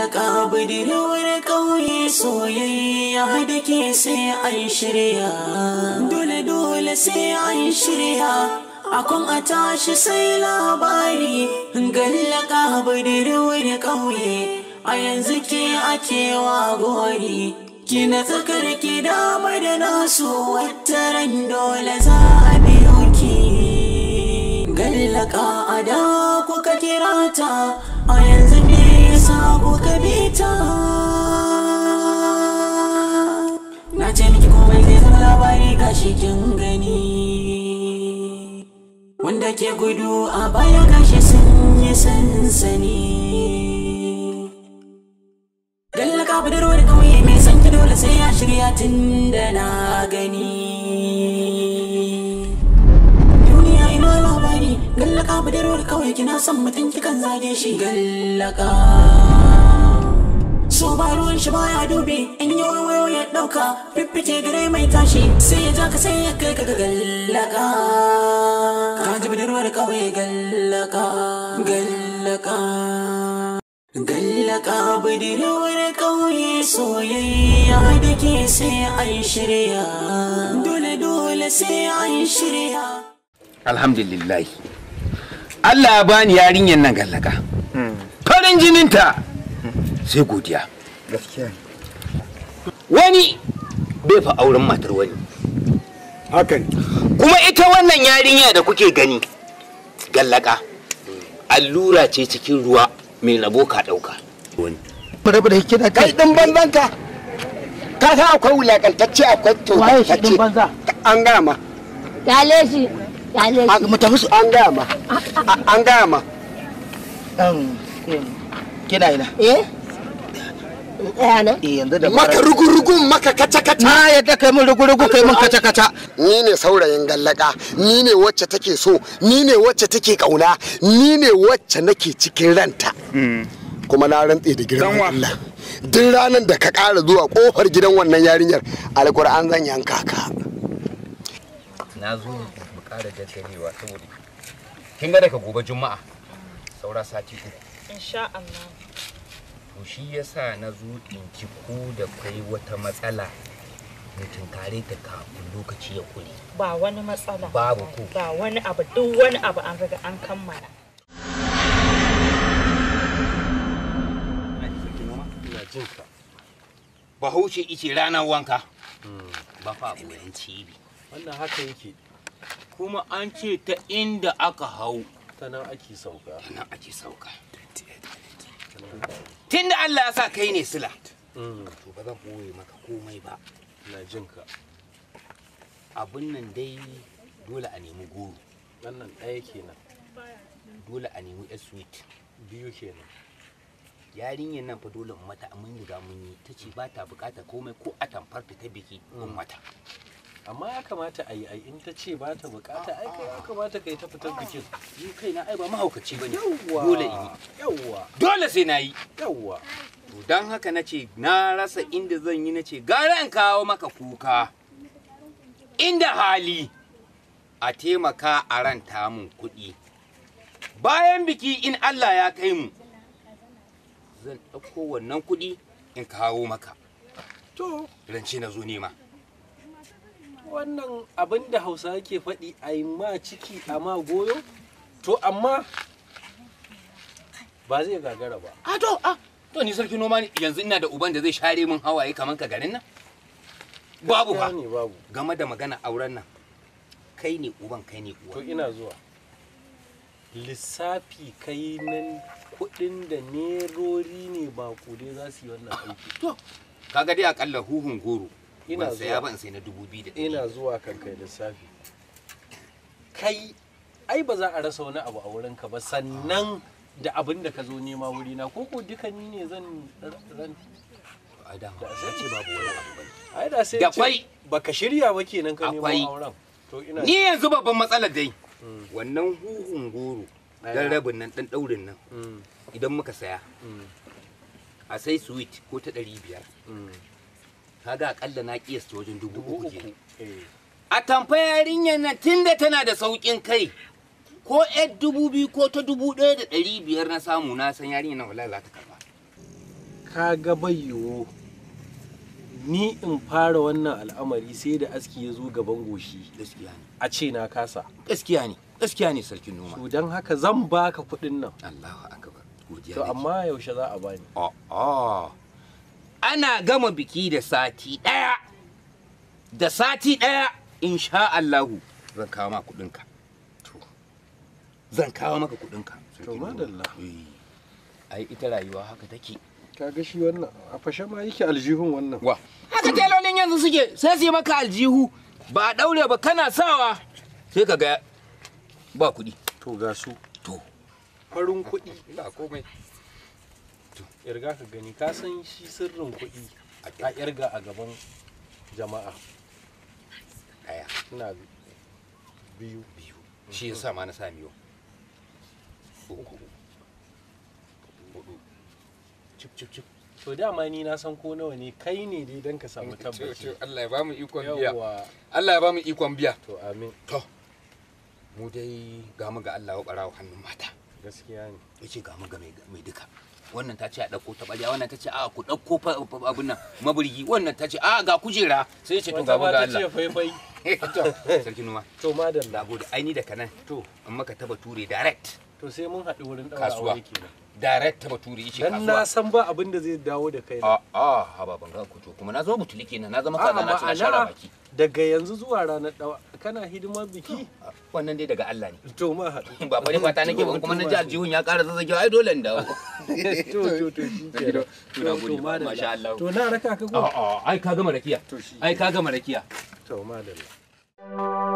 Gallaka budurwar ƙauye soyayya da ke sai an shirya. Dole dole sai an shirya. Akon a tashi sai labari. Gallaka budurwar ƙauye a yanzu ke ake wa gori. Kina tsakar ki dama da nasu wataran dole za a biyo ki. Gallaka a da kuka kira ta a yanzu me yasa kuka bi ta? Na ce miki komai zai zama labari gashi kin gani. Wanda ke gudu a baya gashi sun yi sansani. Gallaka budurwar ƙauye mai son ki dole sai ya shirya tun da na gani. Duniya ina labari, gallaka budurwar ƙauye kina son mutum kikan zage shi gallaka. So ba ruwan shi baya dubi in yi wayo ya ɗauka fiffike gare mai tashi sai ya ja ka sai ya kai ka ga gallaka. Ka ji budurwar ƙauye gallaka, gallaka. Gallaka budurwar ƙauye soyayya da ke sai an shirya. Dole dole sai an shirya. Alhamdulillah. Allah ya bani yarinyar nan gallaka. Farin jininta sai godiya. Gaskiya. Wani bai fa auren matar wani. Hakan. Kuma ita wannan yarinya da kuke gani gallaka allura ce cikin ruwa. Mai rabo ka ɗauka. Rabu da hikima kai ɗin banzan ka. Ka san akwai wulakantacce akwai tozartacce. An gaya ma. Kyale shi. Kyale shi. Mu tafi su an gaya ma. An gaya ma. Kina ina? Eh? Tsaya nan? Eh yanzu da maka rugurugun maka kaca kaca. Na yadda kai mun rugurugu kai mun kaca kaca. Ni ne saurayin gallaka, ni ne wacce take so, ni ne wacce take kauna, ni ne wacce nake cikin ranta. Kuma na rantse da girman Allah. Duk ranar da ka ƙara zuwa ƙofar gidan wannan yarinyar, Alƙur'an zan yanka ka. Na zo mu ƙara jajjarewa saboda kin ga daga gobe Juma'a saura sati uku. Insha Allah. To shi yasa na zo in ci ko da kai wata matsala mu tunkare ta kafin lokaci ya kure. Ba wani matsala. Babu ko. Ba wani abu, duk wani abu an riga an kammala. Ina jin ka. Bahaushe ice ranar wanka. Ba fa abu cibi. Wannan haka yake. Kuma an ce ta inda aka hau. Ta nan ake sauka. Ta nan ake sauka. Tun da Allah ya sa kai ne sila. To ba zan ɓoye maka komai ba. Ina jin ka. Abun nan dai dole a nemi goro. Wannan ɗaya kenan. Dole a nemi yar sweet. Biyu kenan. Yarinyar nan fa dole in mata mun riga mun yi ta ce ba ta buƙatar komai ko a tamfar ta biki in mata. Amma ya kamata a yi ai in ta ce ba ta bukata ai kai ya kamata kai ta fitar bikin. Ni kaina ai ba mahaukaci bane. Dole in yi. Yawwa. Dole sai na yi. Yawwa. To dan haka nace na rasa inda zan yi nace gara in kawo maka kuka. Inda hali a taimaka a ranta mun kuɗi. Bayan biki in Allah ya kai mu zan ɗauko wannan kuɗi in kawo maka. To rance na zo nema. Wannan abin da Hausa ke faɗi a yi ma ciki a ma goyo, to amma ba zai gagara ba. A to, a to ni sarki noma ne yanzu ina da uban da zai share min hawaye kaman ka garin nan? Babu fa. Babu. Game da magana auren nan, kai ne uban kai ne uwa. To ina zuwa. Lissafi kai nan kuɗin da nerori ne ba kuɗe za su yi wannan aiki. To, kaga dai akalla huhun goro. Ina zuwa ban sai na 2000. Ina zuwa kan kai lissafi. Kai ai ba za a rasa wani abu a wurinka ba sannan da abin da ka zo nema wurina ko ko duka ni ne zan ran ai da sai ce babu wani abu bane. Ai da sai da kwai baka shirya ba kenan ka nemo auren. To ina ni yanzu babban matsalar dai wannan huhun goro dan rabin nan dan daurin nan idan muka saya a sai sweet ko ta 500. Kaga akalla na kiyasta wajen 3000 kenan. A tamfa yarinyar nan tunda tana da saukin kai ko 2000 ko ta 1500 na samu na san yarinyar nan wallahi za ta karba. Ka ga bai yiwu ni in fara wannan al'amari sai da aski ya zo gaban goshi. Gaskiya ne. A ce na kasa. Gaskiya ne. Gaskiya ne sarkin noma. To don haka zan baka kuɗin nan. Allahu akbar. Godiya. To amma yaushe za a bani? A'a. Ana gama biki da sati ɗaya. Da sati ɗaya insha Allahu zan kawo maka kuɗinka. To. Zan kawo maka kuɗinka. To madalla. Ai ita rayuwa haka take. Kaga shi wannan a fashe ma yake aljihun wannan. Wa. Haka telolin yanzu suke sai su yi maka aljihu ba a daure ba kana sawa sai ka ga ba kuɗi. To ga su. To. Farin kuɗi. Ba komai. To irga ka gani ka san shi sirrin kuɗi a irga a gaban jama'a. Ɗaya. Ina biyu. Biyu. Shi yasa ma na sa miyo. Uku. Hudu. Cip cip cip. To dama ni na san ko nawa ne kai ne dai don ka samu tabbaci. Allah ya ba mu ikon biya. Allah ya ba mu ikon biya. To amin. To mu dai ga mu ga Allah wa barawo hannun mata. Gaskiya ne. Yace ga mu ga mai duka. Wannan ta ce a dauko tabarya, wannan ta ce a ku dauko abun nan maburgi, wannan ta ce a ga kujera, sai ya ce to ga mu ga Allah. Wata ma ta ce faifai. To sarki noma. To madalla. Nagode. Ai ni da kanan. To in maka ta bature direct. To sai mun haɗu wurin ɗaura aure kenan. Direct ta bature yace kasuwa. Dan na san ba abin da zai dawo da kai. A a haba ban ga ku to kuma na zama butuli kenan, na zama kaza na ci na share baki. Daga yanzu zuwa ranar dawa kana hidimar biki? Wannan dai daga Allah ne. To ma haɗu. Ba fari fata nake ba kuma na ji aljihun ya ƙara zazzagewa ai dole in dawo. To to shikenan. To na gode masha Allah. To na raka ka ko? A a ai ka gama rakiya. Ai ka gama rakiya. To madalla.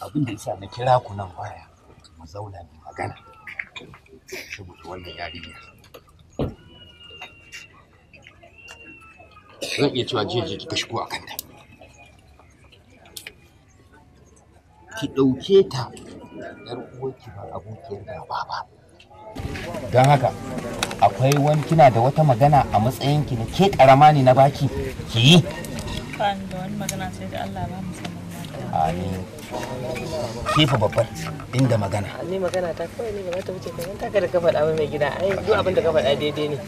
Abin da yasa na kira ku nan baya mu zauna mu magana saboda wannan yarinya zan iya cewa jiya kika shigo a kanta ki ɗauke ta yar uwarki ba abokiyar gaba ba don haka akwai wani kina da wata magana a matsayinki na ke karama ne na baki ki yi ba ni da wani magana sai da Allah ba mu saman lafiya. Amin. Kefa babbar inda magana. Ni magana ta kawai ne ba za ta wuce kamar taka da ka faɗa ba mai gida. Ai duk abin da ka faɗa daidai ne.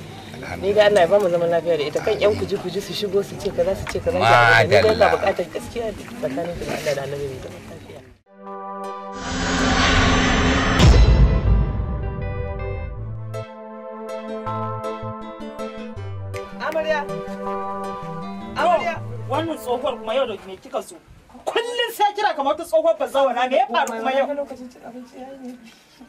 Ni da Allah ya ba mu zaman lafiya da ita kan yan kuji kuji su shigo su ce kaza su ce kaza. Ni da Allah buƙatar gaskiya tsakanin da Allah da Annabi mai zaman lafiya. Amarya. Amarya. Wannan tsohuwar kuma yau da me kika zo? Kullum sai kira kamar ta tsohuwar bazawana me ya faru kuma yau?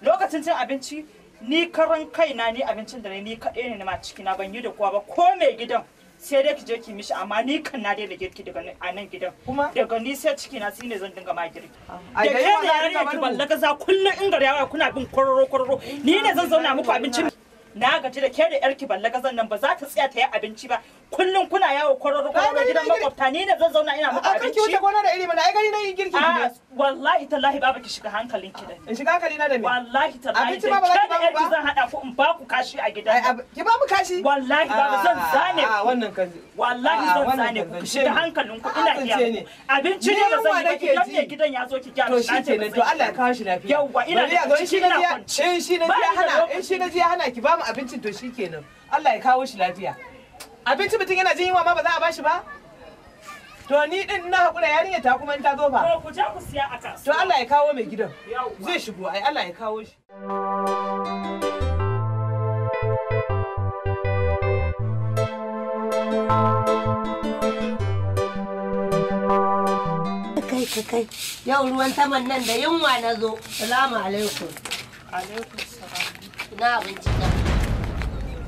Lokacin cin abinci ni karan kaina ni abincin da ni kaɗai ne ma ciki na ban yi da kowa ba ko mai gidan sai dai ki je ki mishi amma ni kan na daina girki daga a nan gidan. Daga ni sai ciki na shine zan dinga ma girki. Da ke da yarinya ki ballaka za kullum in gari yawa kuna bin kwararo kwararo ni ne zan zauna muku abincin na gaji da ke da yarki ballagazan nan ba za ta tsaya ta yi abinci ba kullum kuna yawo kwararo kwararo gidan makwabta ni ne zan zauna ina muku abinci ki wuce gona da iri mana ai gani na yin girki ne wallahi tallahi baba ki shiga hankalin ki da in shiga hankali na da me wallahi tallahi abinci ma ba za ki ba da yarki zan hada ku in ba ku kashi a gidan ki ba mu kashi wallahi baba zan zane ku wannan kan wallahi zan zane ku ki shiga hankalin ku ina iya abinci ne ba zan yi ba gidan ne gidan ya zo ki gyara to shi kenan to Allah ya kawo shi lafiya yawwa ina da shi ina in shi na ji hana in shi na ji hana ki ba mu abincin to shi kenan Allah ya kawo shi lafiya abinci mutum yana jin yunwa ma ba za a bashi ba to ni din ina hakura yarinya ta kuma in ta zo ba to ku je ku siya a kasuwa to Allah ya kawo mai gidan zai shigo ai Allah ya kawo shi Kai kai kai yau ruwan saman nan da yunwa na zo. Salamu alaikum. Alaikum salam. Ina abinci na.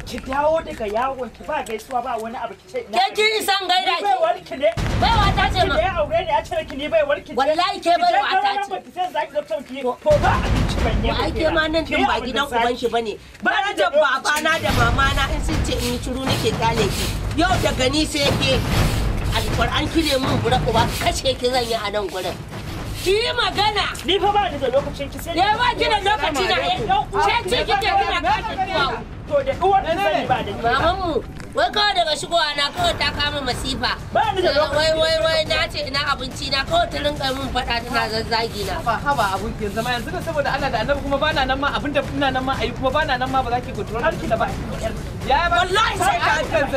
Ki dawo daga yawon ki ba gaisuwa ba wani abu ki ce ina. Ke kin isan gaida ki. Baiwar ki ne. Baiwa ta ce ma. Ki ne aure ne ya ce ki ni baiwar ki ce. Wallahi ke baiwa ta ce. Ki ce za ki zo ki to ba abinci ban yi. Ai ke ma nan din ba gidan uban ki bane. Darajar babana da mamana in sun ce in yi shiru nake kyale ki. Yau daga ni sai ke. Alƙur'an kile mun bura uba kashe ki zan yi a nan gurin. Ki yi magana. Ni fa ba ni da lokacin ki sai. Ne ba ki da lokaci na. Sai ci kike kina kashe tuwa. To da uwar ki sani ba da ke. Maman mu wai kawai daga shigowa na kawai ta kama masifa. Ba ni da lokaci. Wai wai wai na ce ina abinci na kawai ta rinka min faɗa tana zazzagi na. Ba haba abokin zama yanzu da saboda Allah da Annabi kuma bana nan ma abinda ina nan ma ayi kuma bana nan ma ba za ki control ki da ba. Ya ba wallahi sai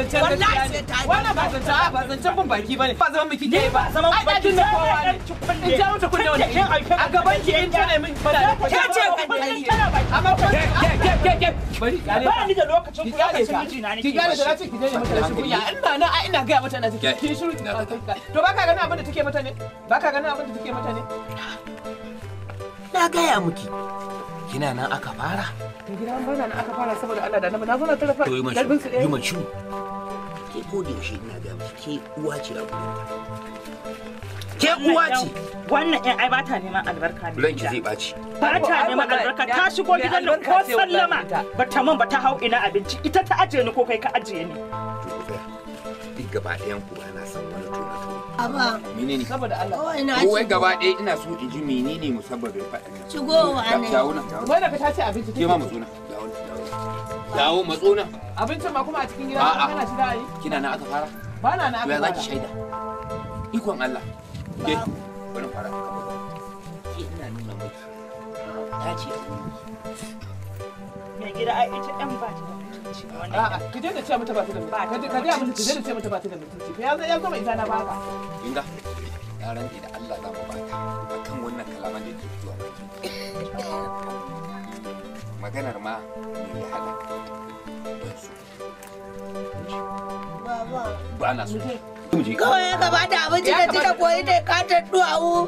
ta wallahi sai ta wannan ba zancen ba zancen bin baki bane. Ba zaman miki ke ba. Zaman ai dakin na kowa ne. In ja mata kunne wannan a gaban ki in tana min fada. Ke ce amma ke ke ke ke bari ba ni da lokacin ku lokacin mijina nake. Ki gane da nace ki daina mata rashin kunya. Ina nan ai ina gaya mata na ce ki shiru. To baka ganin abin da take mata ne? Baka ganin abin da take mata ne? Na gaya miki. Kina nan aka fara? To gida an bana nan aka fara saboda Allah da Annabi na zo na tarafa galbin su ɗaya. Yi man shiru. Ke ko da yaushe ina gaya miki ke uwa ce a gurin ta. Ke uwa ce. Wannan ƴan ai ba ta neman albarka ne. Ranki zai ɓaci. Ba ta neman albarka ta shigo gidan nan ko sallama ba ta man ba ta hau ina abinci ita ta ajiye ni ko kai ka ajiye ni. To ku tsaya. Duk gaba ɗayan ku ba na son wani tona tona. Aba. Menene? Saboda Allah. Ko wai gaba ɗaya ina so in ji menene musabbabin faɗan nan. Shigowa ne. Dawo nan. Wai da ka tace abinci. Ke ma matso nan. Dawo dawo. Dawo matso nan. Abincin ma kuma a cikin gida ana shi za a yi. Kina nan aka fara? Ba na nan aka fara. To ya zaki shaida? Ikon Allah. Ke bari fara ka ba. Ke ina nuna miki. Ta ce mai gida ai ita ɗan ba ta da mutunci wannan. A'a ki daina ce mata ba ta da mutunci. Ka ga mata ki daina ce mata ba ta da mutunci. Ya ya gama ita na baka. Kinga ya rantsi da Allah za mu bata akan wannan kalaman da ke fitowa baki. Maganar ma me ya hada? Ban so. Baba. Ba na so. Kawai ya kamata abinci da ta koyi ta katon duwawu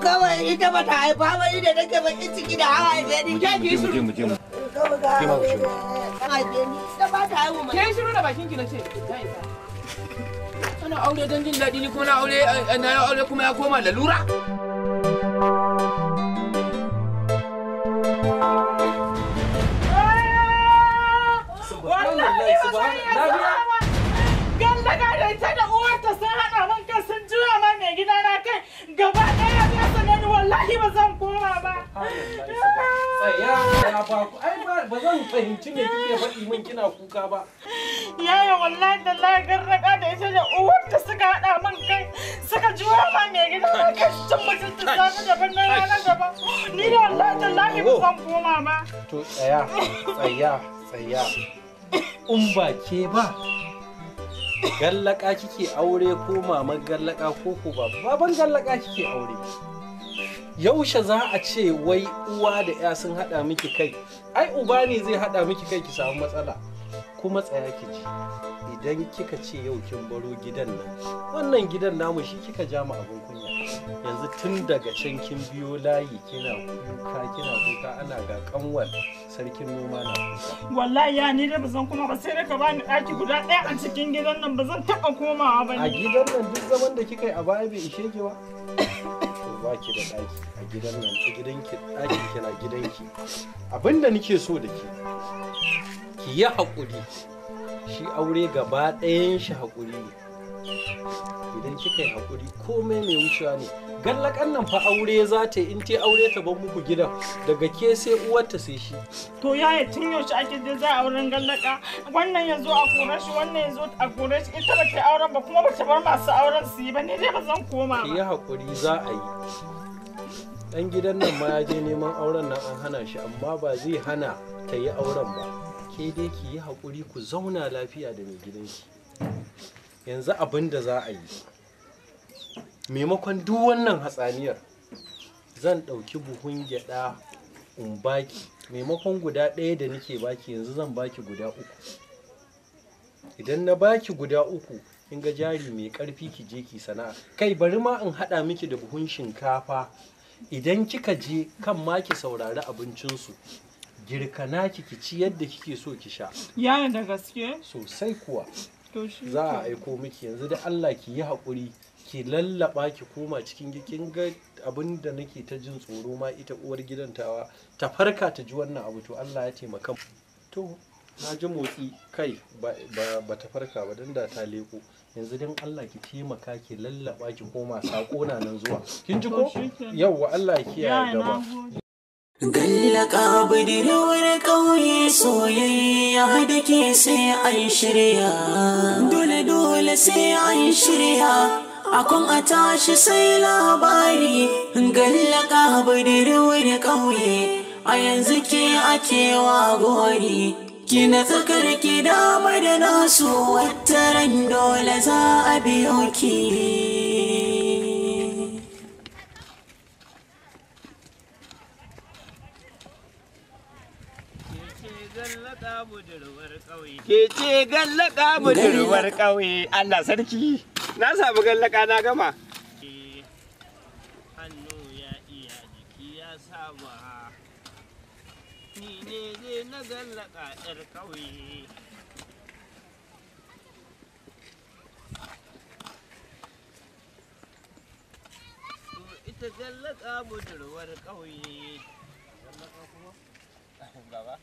kawai ita ba ta haifa ba ita take bakin ciki da an haife ni. Mu je mu je mu. Kawai ga haife ni ita ba ta haihu ma. Ke shiru da bakin ki na ce. Ana aure don jin daɗi ni kuma na aure na aure kuma ya koma lalura. Wallahi ba zan iya zama ba. Gallaka da ita da uwarta sun haɗa min kai sun juya ma mai gida na kai gaba ɗaya ya sanar ni wallahi ba zan koma ba. Tsaya ya ba ku ai ba zan fahimci me kike faɗi min kina kuka ba. Yaya wallahi da la garraka da ita da uwarta suka haɗa min kai suka juya ma mai gida na kai cin mutuncin safe daban na rana daban. Ni da wallahi tallahi ba zan koma ba. To tsaya tsaya tsaya. In ba ke ba gallaka kike aure ko maman gallaka ko ko baban gallaka kike aure. Yaushe za a ce wai uwa da ya sun hada miki kai? Ai uba ne zai hada miki kai ki samu matsala. Kuma tsaya ki ji, idan kika ce yau kin baro gidan nan, wannan gidan namu shi kika ja mu abin kunya. Yanzu tun daga can kin biyo layi kina kuka kina kuka ana ga kanwar sarkin noma na kuka. Wallahi ya ni dai ba zan koma ba sai dai ka bani ɗaki guda ɗaya a cikin gidan nan ba zan taɓa komawa ba A gidan nan duk zaman da kika yi a baya bai ishe ki ba. To ba ki da ɗaki a gidan nan, a gidanki ɗakin kina gidanki. Abin da nake so da ke, ki yi haƙuri. Shi aure gaba ɗayan shi haƙuri ne. Idan kika yi haƙuri komai mai wucewa ne. Gallakan nan fa aure za ta yi, in ta aure ta bar muku gidan daga ke sai uwarta sai shi. To yaya tun yaushe ake je za a auren gallaka? Wannan ya zo a kore shi, wannan ya zo a kore shi, ita ba ta yi auren ba kuma ba ta bar masu auren su yi ba, ni dai ba zan koma Ki yi ba. haƙuri za a yi. Ɗan gidan nan ma ya je neman auren nan an hana shi amma ba zai hana ta yi auren ba. Ke dai ki yi haƙuri ku zauna lafiya da mai gidanki. Yanzu abin da za a yi, maimakon duk wannan hatsaniyar zan ɗauki buhun gyaɗa in baki, maimakon guda ɗaya da nake baki yanzu zan baki guda 3. Idan na baki guda 3, in ga jari mai ƙarfi ki je ki sana'a. Kai bari ma in haɗa miki da buhun shinkafa. Idan kika je kan ma ki saurari abincinsu, girka naki ki ci yadda kike so ki sha. Yaya da gaske? Sosai kuwa. To shi Za a aiko miki yanzu da Allah ki yi haƙuri ki lallaba ki koma cikin kin ga abin da nake ta jin tsoro ma ita uwar gidan tawa ta farka ta ji wannan abu to Allah ya taimaka. To na ji motsi kai ba ta farka ba dan da ta leko. Yanzu dan Allah ki taimaka ki lallaba ki koma sako na nan zuwa. Kin ji ko? Yawwa Allah ya kiyaye gaba. Gallaka budurwar ƙauye soyayya da ke sai an shirya. Dole dole sai an shirya. Akon a tashi sai labari. Gallaka budurwar ƙauye a yanzu ke ake wa gori. Kina tsakar ki dama da nasu wataran dole za a biyo ki. Ke ce gallaka budurwar ƙauye, Allah sarki, na samu gallaka na gama. Hannu ya iya jiki ya saba, ni ne dai na gallaka 'yar ƙauye. To ita gallaka budurwar ƙauye. Gallaka kuma? Baba?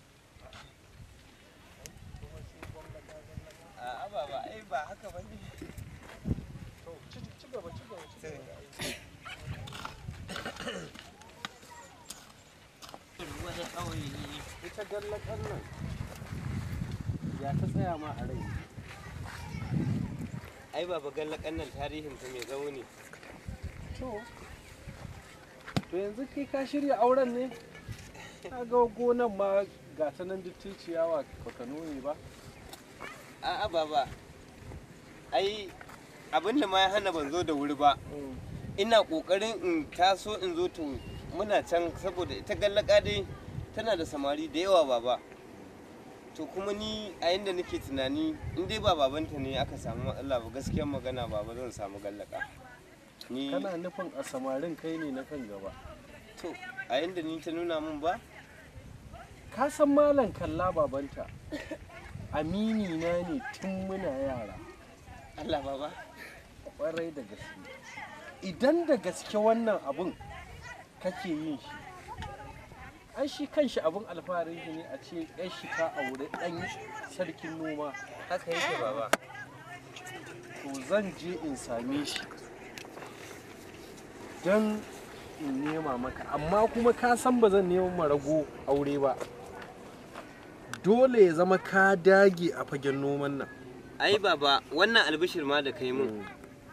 A'a baba, ai ba haka ba ne. To, ci gaba, ci gaba, ci gaba. Ita gallakan nan ya ta tsaya ma a rai. Ai baba gallakan nan tarihin ta mai tsawo ne. To yanzu kai ka shirya auren ne? Ka ga gonan ma ga ta nan duk ciyawa baka nome ba. A'a baba, ai abin da ma ya hana ban zo da wuri ba. Ina kokarin in taso in zo to muna can saboda ita gallaka dai tana da samari da yawa baba. To kuma ni a yanda nake tunani in dai ba babanta ne aka samu matsala ba gaskiyar magana baba zan samu gallaka. Ni Kana nufin a samarin kai ne na kan gaba. To a yanda ni ta nuna min ba? Ka san malam kalla babanta. Amini na ne tun muna yara. Allah baba. Kwarai da gaske. Idan da gaske wannan abun kake yin shi, ai shi kanshi abun alfaharin shi ne a ce ɗan shi ta aure ɗan sarkin noma. Haka yake baba. To zan je in same shi don in nema maka, amma kuma ka san ba zan nema ma rago aure ba. Dole ya zama ka dage a fagen noman nan. Ai baba wannan albishir ma da kai mun.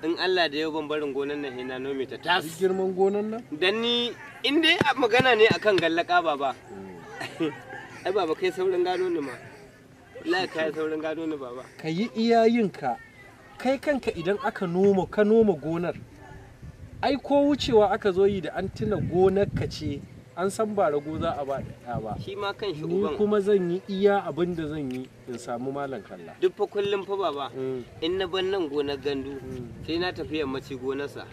In Allah da yau ban barin gonan nan na nome ta tas. Duk girman gonan nan? Dan ni in dai magana ne akan gallaka baba. Ai baba kai saurin gano ni ma. Wallahi kai saurin gano ni baba. Ka yi iyayenka, kai kanka idan aka noma ka noma gonar. Ai ko wucewa aka zo yi da an tuna gonar ka ce an san ba rago za a ba ɗaya ba. Shi ma kan shi Ni uban. kuma zan yi iya abin da zan yi in samu malam kalla. Duk fa kullum fa baba. In na ban nan gonar gandu sai na tafi yammaci gonarsa.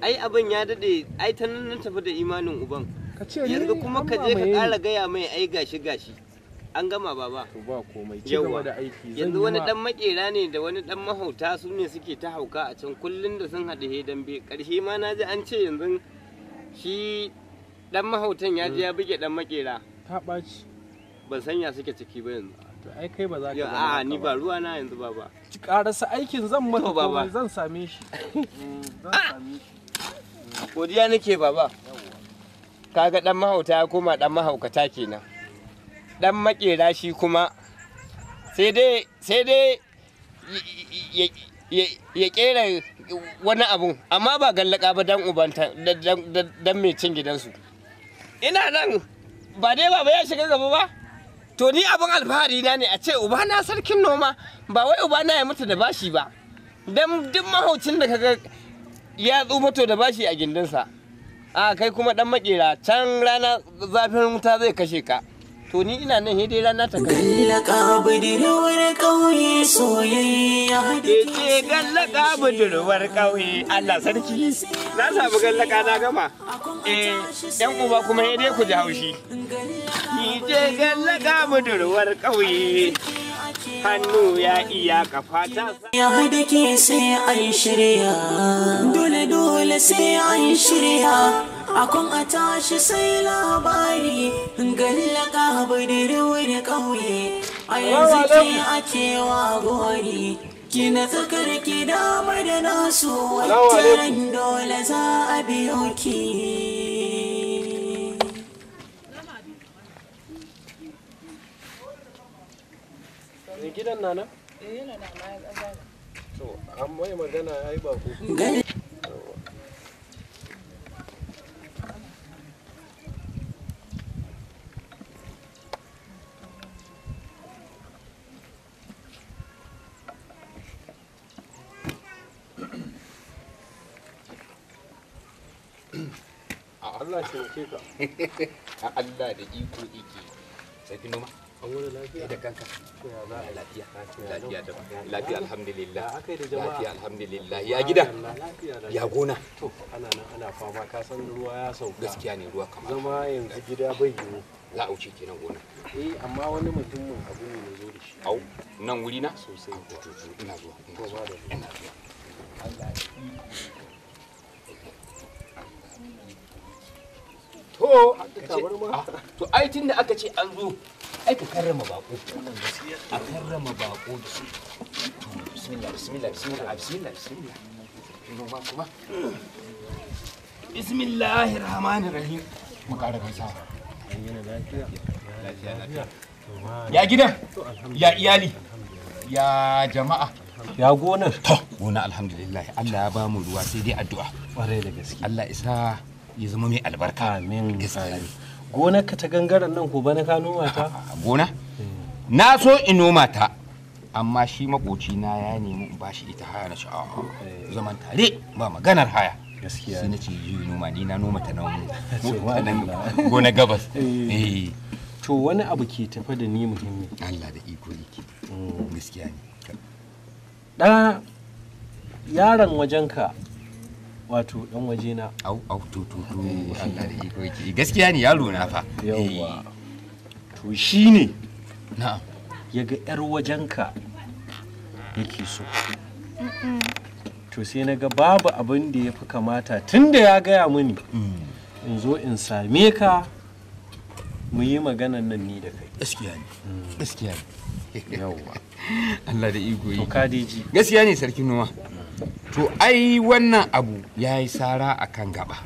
Ai abin ya dade ai ta nan na tafi da imanin uban. Ka ce ni Yanzu kuma an ka je ka mamaye ni. ƙara gaya mai ai gashi gashi. An gama baba. To ba komai ci gaba da aiki. Zan Yanzu yi wani ma- dan makera ne da wani dan mahauta su ne suke ta hauka a can kullun da sun haɗu he dambe. Ƙarshe ma na ji an ce yanzu shi dan mahautan ya je ya buge dan makera. Ta ɓaci. Ban san ya suke ciki ba yanzu. To ai kai ba za ka Yau, zama a'a haka ni ba ruwa na yanzu baba. Ƙarasa aikin zan maka To, baba. komai zan same shi. Zan same shi. Godiya nake baba. Kaga dan mahauta ya koma dan mahaukata kenan. Dan makera shi kuma sai dai sai dai ya kera wani abu amma ba gallaka ba dan ubanta dan mai cin gidansu. Ina nan ba dai baba ya shiga gaba ba. To ni abin alfahari na ne a ce ubana sarkin noma ba wai ubana ya mutu da bashi ba. Dan duk mahaucin da kaga ya tsufa to da bashi a gindinsa. A kai kuma dan makera can rana zafin wuta zai kashe ka. To ni ina nan dai rana ta kashe. Gallaka budurwar ƙauye soyayya da Ke ce gallaka budurwar ƙauye Allah sarki. Na samu gallaka na gama. Eh yan uba kuma dai ku ji haushi. Ni ce gallaka budurwar ƙauye. Hannu ya iya kafa ta Ya da ke sai an shirya. Dole dole sai an shirya. Akon a tashi sai labari. Gallaka budurwar ƙauye a yanzu ke ake wa gori. Kina tsakar ki dama da nasu wataran dole za a biyo ki. Mai gidan na nan? Eh, yana nan amma ya zaga. To, an mai magana ai ba ko. Allah taimake ka. Allah da iko ike. Sarki noma. An wani lafiya? Da kanka. Lafiya. Lafiya da lafiya alhamdulillah. Akai da jama'a. Lafiya alhamdulillah. Ya gida. Ya gona. To ana nan ana fama ka san ruwa ya sauka. Gaskiya ne ruwa kamar. Zama yanzu gida bai yiwu. Za a wuce kenan gona. Eh amma wani muhimmin abu ne na zo da shi. Au nan wuri na? Sosai. To ina zuwa. Ina zuwa. Ina zuwa. Allah To, to ai tun da aka ce an zo, ai ka karrama bako. A karrama bako da su. To, bismillah, bismillah, bismillah, bismillah, bismillah. Noma kuma. Bismillahir Rahmanir Rahim. Mu ƙara gaisa. Lafiya. Lafiya, Ya gida? Ya iyali? Ya jama'a? Ya gonar? To, gona alhamdulillah. Allah ya ba mu ruwa sai dai addu'a. Ƙwarai da gaske. Allah isa ya zama mai albarka. Amin. Gonar ka ta gangaren nan ko bana ka noma ta? Gona? Na so in noma ta, amma shi makoci na ya nemi in bashi ita haya na a'a zaman tare ba maganar haya. Gaskiya. Sai na ce yi noma ni na noma ta nan gona gabas. Eh. To wani abu ke tafe da ni muhimmi. Allah da iko yake. Gaskiya ne. Da yaron wajenka wato dan waje na. Au au to to to Allah da iko yake. Gaskiya ne yaro na fa. Yawwa. To shine. Na'am. Ya ga yar wajenka yake so. To sai na ga babu abin da ya fi kamata tunda ya gaya mini in zo in same ka mu yi maganan nan ni da kai. Gaskiya ne. Gaskiya ne. Yawwa. Allah da iko yake. To kadeji. Gaskiya ne sarkin noma. To ai wannan abu ya yi sara a kan gaba.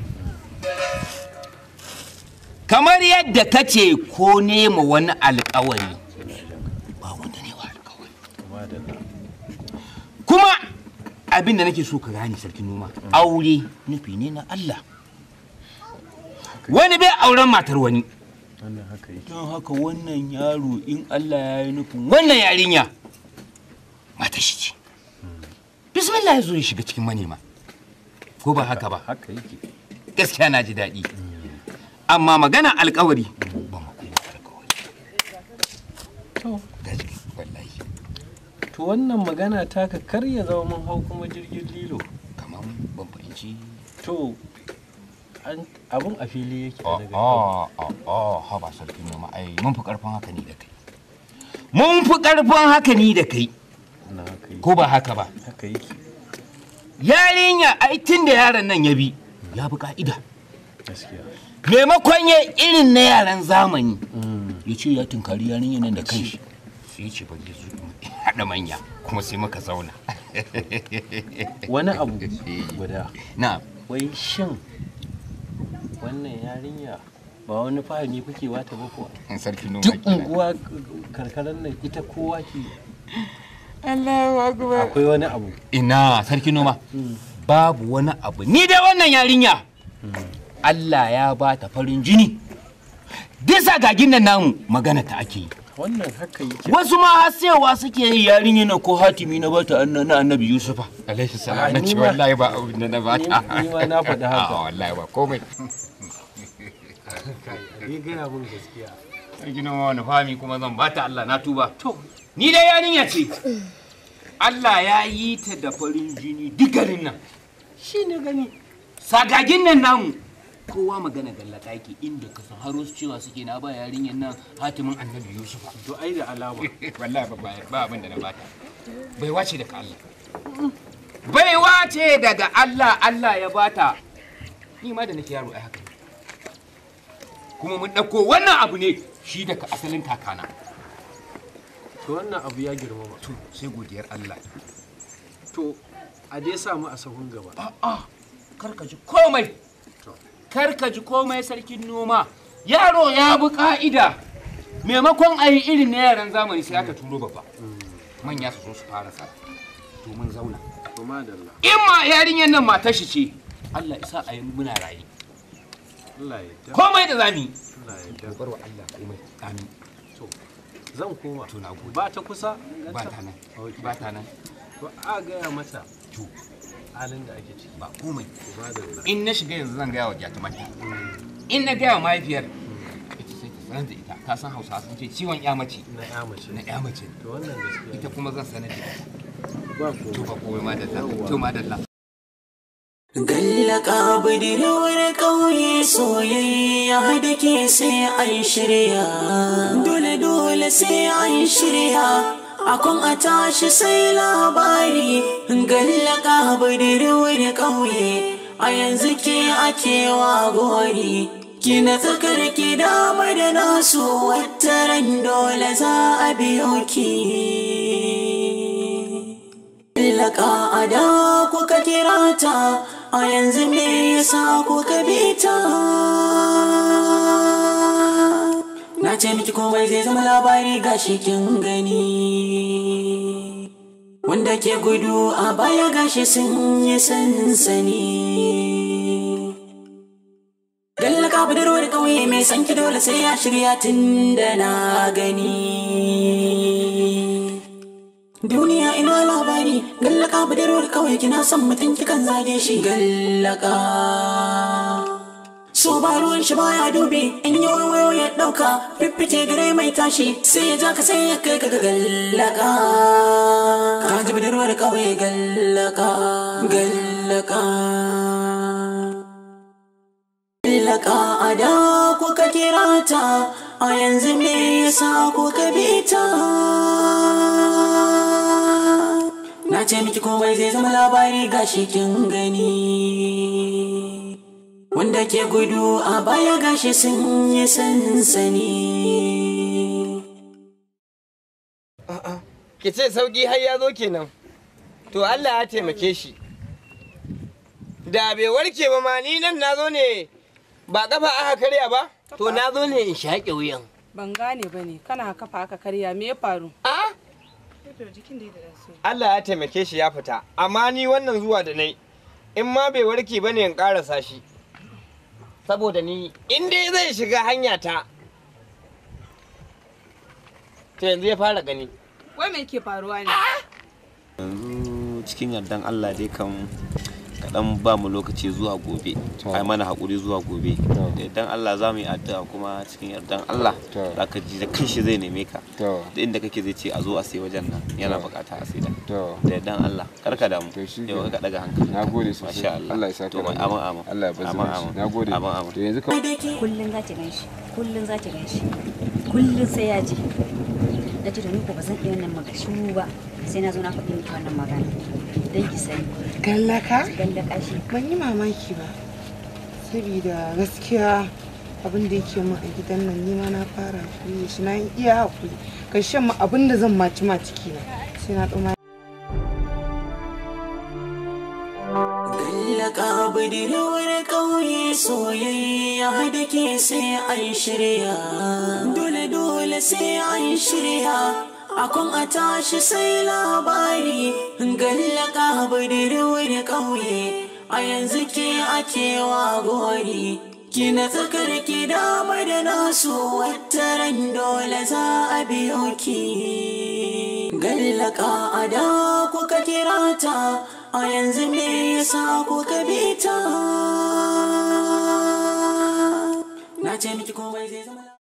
Kamar yadda ka ce ko nema wani alkawari, ba wanda ne wa alkawari. Kuma abin da nake so ka gane sarkin noma, aure nufi ne na Allah. Wani bai auren matar wani. Don haka wannan yaro in Allah ya yi nufin wannan yarinya, mata shi ce. Bismillah ya zo ya shiga cikin manema. Ko ba haka ba? Haka yake. Gaskiya na ji daɗi. Amma magana alkawari ba mu kuma alkawari. To, wallahi. To wannan magana taka kar ya zama mun hau kuma jirgin lilo. Kamar ban fahimci. To, abun a fili yake. A ha ba sarki noma ai mun fi karfin haka ni da kai. Mun fi karfin haka ni da kai. Ko ba haka ba? Haka yake. Yarinya ai tun da yaron nan ya bi ya bi ka'ida. Gaskiya. Maimakon ya irin na yaran zamani ya ce ya tunkari yarinya nan da kanshi. Sai ya ce bari ya zo haɗa manya kuma sai muka zauna. Wani abu guda. Na. Wai shin wannan yarinya ba wani fahimi kuke wata ba kuwa? Sarki noma Duk unguwa karkarar nan ita kowa ke Allahu akbar. Akwai wani abu. Ina sarki noma. Babu wani abu. Ni dai wannan yarinya. Allah ya ba ta farin jini. Bisa gagin nan namu magana ta ake yi. Wannan haka yake. Wasu ma har sayowa suke yi yarinya na ko hatimi na bata na annabi Yusufa. Alaihi salam. Na ce wallahi ba abu da na bata. Ni ma na faɗi haka. Wallahi ba komai. Kai, ni gaya mun gaskiya. Sarki noma wani fami kuma zan bata Allah na tuba. To, ni dai yarinya ce. Allah ya yi ta da farin jini duk garin nan. Shi ne gani. Sagagin nan namu. Kowa magana gallaka yake inda ka san har wasu cewa suke na ba yarinyar nan hatimin annabi Yusuf. To ai da alama. Wallahi ba ba abin da na bata. Baiwa ce daga Allah. Baiwa ce daga Allah Allah ya bata. Ni ma da nake yaro ai haka. Kuma mun ɗauko wannan abu ne shi daga asalin kakana. To wannan abu ya girmama. To sai godiyar Allah. To a dai samu a sahun gaba. A'a kar ka ji komai. Kar ka ji komai sarkin noma. Yaro ya bi ka'ida. Maimakon a yi irin na yaran zamani sai aka turo babba. Manya su zo su fara sa. To mun zauna. To madalla. In ma yarinyar nan matar shi ce, Allah isa a yanzu muna raye. Allah ya yarda. Komai da zamu yi. Allah ya yarda. Bar wa Allah komai. Amin. To zan koma. To na gode. Ba ta kusa? Ba ta nan. Ba ta nan. To a gaya mata. To halin da ake ciki. Ba komai. In na shiga yanzu zan gaya wa gyatumata. In na gaya wa mahaifiyar ita sai ta sanar da ita. Ka san Hausa sun ce ciwon ƴa mace. Na ƴa mace. Na ƴa mace. To wannan gaskiya. Ita kuma zan sanar da ita. Ba komai. To ba komai madalla. To madalla. Gallaka budurwar ƙauye soyayya da ke sai an shirya. Dole dole sai an shirya. Akon a tashi sai labari. Gallaka budurwar ƙauye a yanzu ke ake wa gori. Kina tsakar ki dama da nasu wataran dole za a biyo ki. Gallaka a da kuka kira ta, a yanzu me yasa kuka bi ta? Na ce miki komai zai zama labari gashi kin gani. Wanda ke gudu a baya gashi sun yi sansani. Gallaka budurwar ƙauye mai san ki dole sai ya shirya tun da na gani. Duniya ina labari, gallaka budurwar ƙauye kina son mutum kikan zage shi gallaka. So ba ruwan shi baya dubi, in yi wayo ya ɗauka, fiffike gare mai tashi, sai ya ja ka sai ya kai ka ga gallaka. Ka ji budurwar ƙauye gallaka, gallaka. Gallaka a da kuka kira ta, a yanzu me yasa kuka bi ta? Na ce miki komai zai zama labari gashi kin gani. Wanda ke gudu a baya gashi sun yi sansani. Ki ce sauki har ya zo kenan. To Allah ya taimake shi. Da bai warke ba ma ni nan na zo ne ba kafa aka karya ba. To na zo ne in shaƙe wuyan. Ban gane ba ne, kana kafa aka karya me ya faru? A? Allah ya taimake shi ya fita, amma ni wannan zuwa da nai in ma bai warke ba ne in ƙarasa shi. Saboda ni in dai zai shiga hanya ta, to yanzu ya fara gani. Wai me ke faruwa ne? Yanzu cikin yardan Allah dai kam kaɗan ba mu lokaci zuwa gobe, ai mana haƙuri zuwa gobe. Da yardan Allah za mu yi addu'a kuma cikin yardan Allah za ka ji da kanshi zai neme ka. Da inda kake zai ce a zo a sai wajen nan yana bukata a sai da. Da yardan Allah kar ka damu. Yau ka daga hankali. Nagode sosai. Masha Allah. Allah ya saka. To amin amin. Allah ya bar zumunci. Nagode. Amin amin. To yanzu ka kullun za ki ganshi, kullun za ki ganshi. Kullun sai ya je. Na ce to ni ko ba zan iya wannan magashu ba sai na zo na faɗi miki wannan magana. Dan ki sani. Gallaka? Gallaka shi. Ban yi mamaki ba. Saboda gaskiya abin da yake min a gidan nan ni ma na fara hakuri shi na iya hakuri. Karshen ma abin da zan maci ma ciki na sai na ɗau. Gallaka budurwar ƙauye soyayya da ke sai an shirya. Dole dole sai an shirya. Akon a tashi sai labari. Gallaka budurwar ƙauye a yanzu ke ake wa gori. Kina tsakar ki dama da nasu wataran dole za a biyo ki. Gallaka a da kuka kira ta, a yanzu me yasa kuka bi ta? Na ce miki komai zai zama.